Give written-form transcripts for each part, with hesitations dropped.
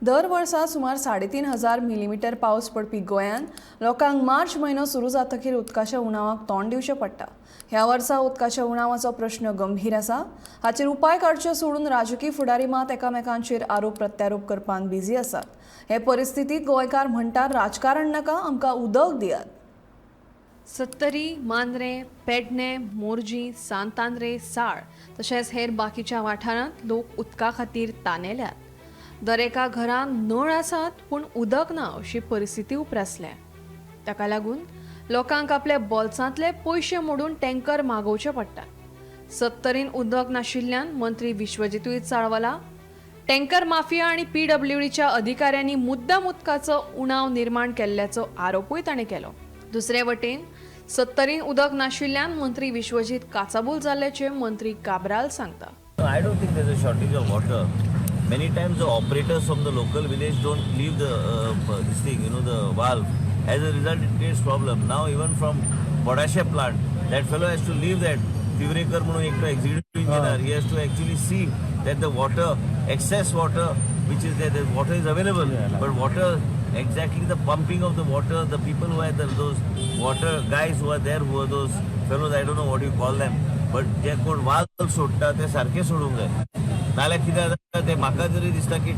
दर वर्सा सुमार 3500 मिलीमिटर पावस पडपी गोंयांत लोकांक मार्च म्हयनो सुरू जातकीर उदकाच्या उणावाक तोंड दिवचें पडटा. ह्या वर्सा उदकाच्या उणावाचो प्रश्न गंभीर आसा. हाचेर उपाय काडचे सोडून राजकी फुडारी मात एकामेकांचेर आरोप प्रत्यारोप करपांत बिझी आसात. हे परिस्थितींत गोंयकार म्हणटात, राजकारण नाका, आमकां उदक दियात. सत्तरी, मांद्रें, पेडणें, मोरजी, सांतांद्रे, साळ तशेंच हेर बाकीच्या वाठारांत लोक उदका खातीर तानेल्यात. दरेका घरांत नळ आसात पूण उदक ना अशी परिस्थिती उप्रासल्या. ताका लागून लोकांक आपल्या बोल्सांतले पयशे मोडून टँकर मागोवचे पडटात. सत्तरीन उदक नाशिल्ल्यान मंत्री विश्वजितूय चाळवला. टँकर माफिया आनी पीडब्ल्यूडीच्या अधिकाऱ्यांनी मुद्दाम उदकाचो उणाव निर्माण केल्ल्याचो आरोपूय ताणें केलो. दुसरे वटेन सत्तरीन उदक नाशिल्ल्यान मंत्री विश्वजीत काचाबूल जाल्ल्याचें मंत्री काब्राल सांगता. I don't think there's a shortage of water. Many times the operators from the local village don't leave the this thing, the valve. As a result, it creates problem. Now even from Podashe plant, that fellow has to leave that. Tivrekar म्हणून एकटो executive engineer, he has to actually see that the water, excess water which is there, the water is available, but water, exactly the pumping of the water, the people who are the, those water guys who are there, who are those fellows, I don't know what you call them, but जे कोण valve सोडटा ते सारखे सोडूंक जाय. नाल्यार कितें जाता ते म्हाका तरी दिसता की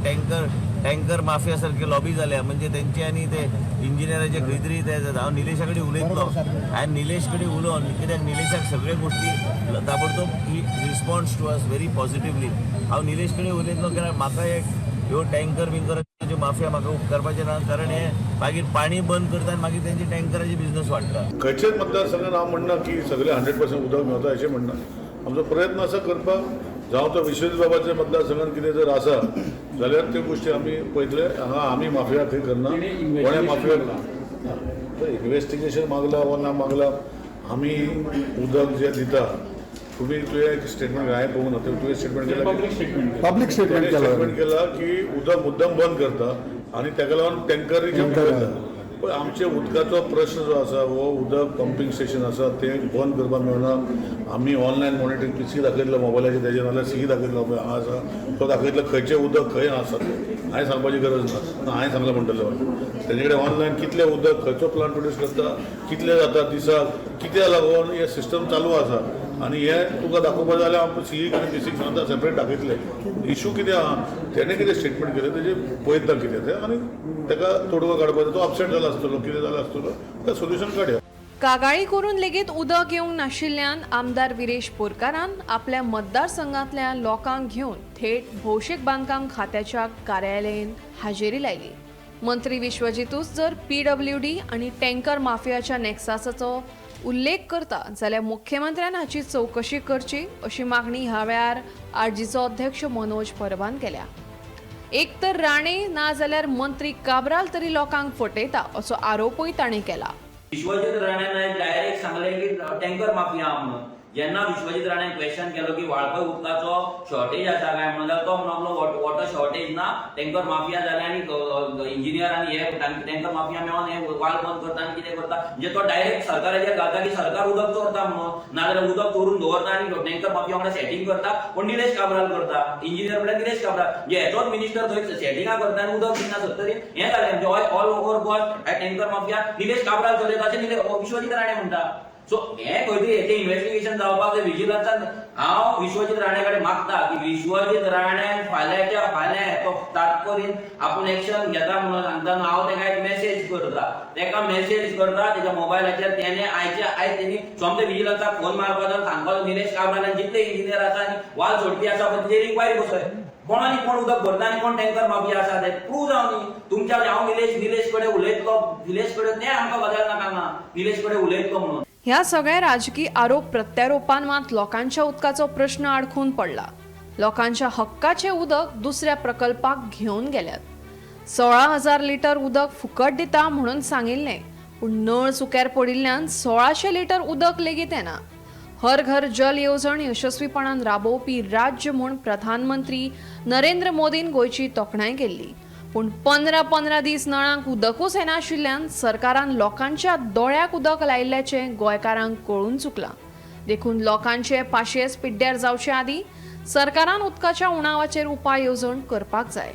टँकर माफिया सारखे लॉबी जाल्या. म्हणजे तेंचे आनी ते इंजिनियराचे खंय तरी ते जाता. हांव निलेशा कडेन उलयतलो आनी निलेश कडेन उलोवन, कित्याक निलेशाक सगळे गोश्टी ताबडतोब he responds to us very positively. हांव निलेश कडेन उलयतलो, कित्याक म्हाका एक ह्यो टँकर बिंकराच्यो माफिया म्हाका उपकारपाचें ना, कारण हे मागीर पाणी बंद करता आनी मागीर तेंचे टँकराचे बिझनस वाडटा. खंयच्याच मतदारसंघात हांव म्हणना की सगळे 100% उदक मेळता अशें म्हणना. आमचो प्रयत्न आसा करपाक. जावं तो विश्वजीत बाबाच्या मतदारसंघात कितें जर आसा जाल्यार त्यो गोश्टी आमी पळयतले. हांगा आमी माफिया खंय करना. कोणें माफिया इन्वेस्टिगेशन मागला वा ना मागला, आमी उदक जें दिता, तुमी तुवें एक स्टेटमेंट, हांवें पळोवंक ना, तुवें स्टेटमेंट केला. Public statement. पब्लीक स्टेटमेंट केला. स्टेटमेंट केला की उदक मुद्दम बंद करता आनी ताका लागून टँकरीचे वयता. पण आमचे उदकाचो प्रश्न जो आसा, हो उदक पंपींग स्टेशन आसा तें बंद करपाक मेळना. आमी ऑनलायन मॉनिटरींग पीसी दाखयतलो मोबायलाचेर तेजेर, नाल्यार सी दाखयतलो पळय हांगा आसा तो दाखयतलो खंयचें उदक खंय आसा तें. हांवें सांगपाची गरज ना. हांवें सांगलां म्हणटलें. तेजे कडेन ऑनलायन कितलें उदक खंयचो प्लांट प्रोड्यूस करता, कितलें जाता दिसाक, कित्याक लागून हें सिस्टम चालू आसा आनी हें तुका दाखोवपा जाल्यार हांव सी आनी पीसीक सांगता, सेपरेट दाखयतले. इशू कितें आहा, तेणें कितें स्टेटमेंट केलें तेजें पळयता कितें तें आनी ताका तोडगो काडपाचो. तो अपसेट जाला आसतलो, कितें जाला आसतलो, ताका सोल्युशन काडया. कागाळी करून लेगीत उदक येवंक नाशिल्ल्यान आमदार विरेश बोरकारान आपल्या मतदारसंघांतल्या लोकांक घेवन थेट भौशीक बांदकाम खात्याच्या कार्यालयेन हाजेरी लायली. मंत्री विश्वजितूच जर पीडब्ल्यूडी आनी टँकर माफियाच्या नेक्साचो उल्लेख करता जाल्यार मुख्यमंत्र्यान हाची चवकशी करची अशी मागणी ह्या वेळार आरजीचो अध्यक्ष मनोज परबान केल्या. एक तर राणे ना जाल्यार मंत्री काब्राल तरी लोकांक फटयता असो आरोपूय तांणी केला. विश्वजीत राण्यान डायरेक्ट सांगले की टँकर माफिया म्हणून. जेन्ना विश्वजीत राण्यान क्वेश्चन केलो की वाळपय उदकाचो शॉर्टेज आसा काय म्हणून, जाल्यार तो म्हणलो वॉटर शॉर्टेज ना, टँकर माफिया जाले आनी इंजिनियर आनी हे टँकर माफिया मेळोन हे वाल बंद करता आनी कितें करता. म्हणजे तो डायरेक्ट सरकाराचेर घालता की सरकार उदक चोरता म्हणून, नाजाल्यार उदक चोरून दवरता आनी टँकर माफिया वांगडा सेटींग करता. पूण निलेश काब्राल करता, इंजिनियर म्हणल्यार निलेश काब्राल. म्हणजे हेचोच मिनिस्टर थंय सेटिंगा करता आनी उदक दिना सत्तरीन. हें जालें. म्हणजे all over Goa tanker mafia Nilesh Cabral चलयता अशें विश्वजीत राणे म्हणटा. सो हें खंय तरी हेचें इन्व्हेस्टिगेशन जावपाक जाय विजिलन्सान. हांव विश्वजीत राणे कडेन मागता की विश्वजीत राण्यान फाल्यांच्या फाल्यां तो तात्परीन आपूण एक्शन घेता म्हणून सांगता. हांव तेका एक मेसेज करता, तेका मेसेज करता तेच्या मोबायलाचेर. तेणे आयच्या आयज तेणी सोमते विजिलन्साक फोन मारपाचो आनी सांगपाचो, निलेश काब्राल आनी जितले इंजिनियर आसा आनी वाल सोडपी आसा पळय तेजेर इन्क्वायरी बसय. कोण आनी कोण उदक भरता आनी कोण टँकर माफिया आसा ते प्रूव जावं न्ही तुमच्या. हांव निलेश कडेन उलयतलो. निलेश कडेन तें आमकां गजाल नाका ना, निलेश कडेन उलयतलो म्हणून. ह्या सगळ्या राजकी आरोप प्रत्यारोपान मात लोकांच्या उदकाचो प्रश्न आडखून पडला. लोकांच्या हक्काचें उदक दुसऱ्या प्रकल्पाक घेवन गेल्यात. 16,000 लिटर उदक फुकट दिता म्हणून सांगिल्लें, पूण नळ सुक्यार पडिल्ल्यान 1600 लिटर उदक लेगीत येना. हर घर जल येवजण यशस्वीपणान राबोवपी राज्य म्हूण प्रधानमंत्री नरेंद्र मोदीन गोंयची तोखणाय केल्ली, पूण 15 15 दीस नळांक उदकूच येनाशिल्ल्यान सरकारान लोकांच्या दोळ्याक उदक लायिल्ल्याचें गोंयकारांक कळून चुकलां. देखून लोकांचे पाशियेस पिड्ड्यार जावचे आदीं सरकारान उदकाच्या उणावाचेर उपाय येवजण करपाक जाय.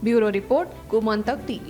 Bureau report, Gomantak TV.